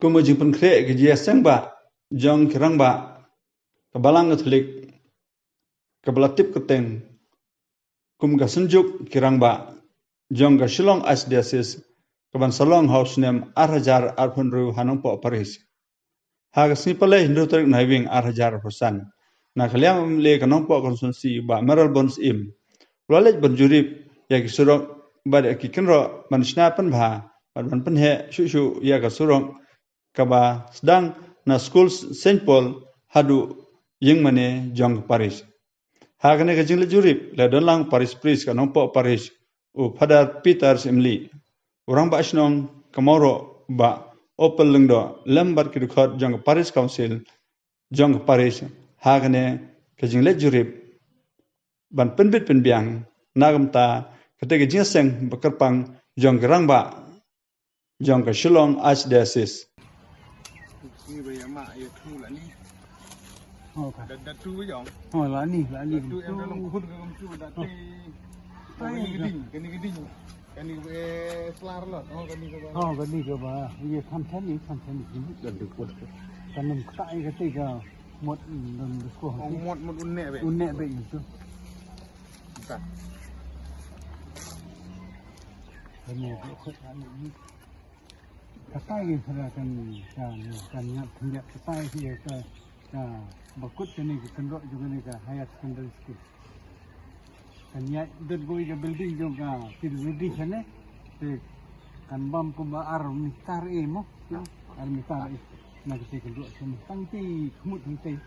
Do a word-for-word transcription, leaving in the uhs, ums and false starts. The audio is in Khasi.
kum ka jingpynkhreh ka jingïaseng ba jong ki rangbah ka Balang Katholik kaba la tip kyrteng kum ka Synjuk ki Rangbah jong ka Shillong Archdiocese, kaban sa long ha u snem ar hajar arphew hynriew ha Nongpoh Parish. Ha ka sngi Palei, hynriew tarik Naiwieng ar hajar arphew san, na ka liang u M L A ka Nongpoh Constituency, Bah Mayralborn Syiem, u la leit ban jurip ïa ki surok bad ïa ki kynroh ban shna pynbha bad ban pynheh shuh shuh ïa ka surok kaba sdang na skul Saint Paul haduh ïingmane jong ka parish. Ha kane ka jingleit jurip la don lang parish priest ka Nongpoh Parish, u Father Peter Syiemlieh, u Rangbah Shnong ka Mawroh, Bah Opal Lyngdoh, lem bad ki dkhot jong ka Parish Council jong ka parish ha kane ka jingleit jurip ban pynbit pynbiang na ka bynta kata ka jingïaseng ba kyrpang jong ka rangbah jong ka Shillong Archdiocese. Ni ba ïa ma ïa tu la ni. Oh, ka. Da, da tu ba jong. Oh, la ni, la ni. Da tu em da long khun ka kam tu da te. Oh. Kani ka ding, kani ka ding. Kani ka, eh, slar la. Oh, kani ka ba. Oh, kani ka ba. Ïa tham tham ni, tham tham ni. Da tu khun. Kan nym kata ïa kata ka mot, mm, dan da sko. Oh, mot, mot un ne be. Un ne be itu. Ka. Kani ka khot kani. Katai ka sara kan, kan, kan ñiat khyndiat katai ka, ka, ka bakut kane ka kynroh jong kane ka higher secondary school. Kan ñiat dot boi ka building jong ka P W D kane, te kan bam kumba ar meter e mo, ar meter e. Na kata ka kynroh kane tang te khmut tang te.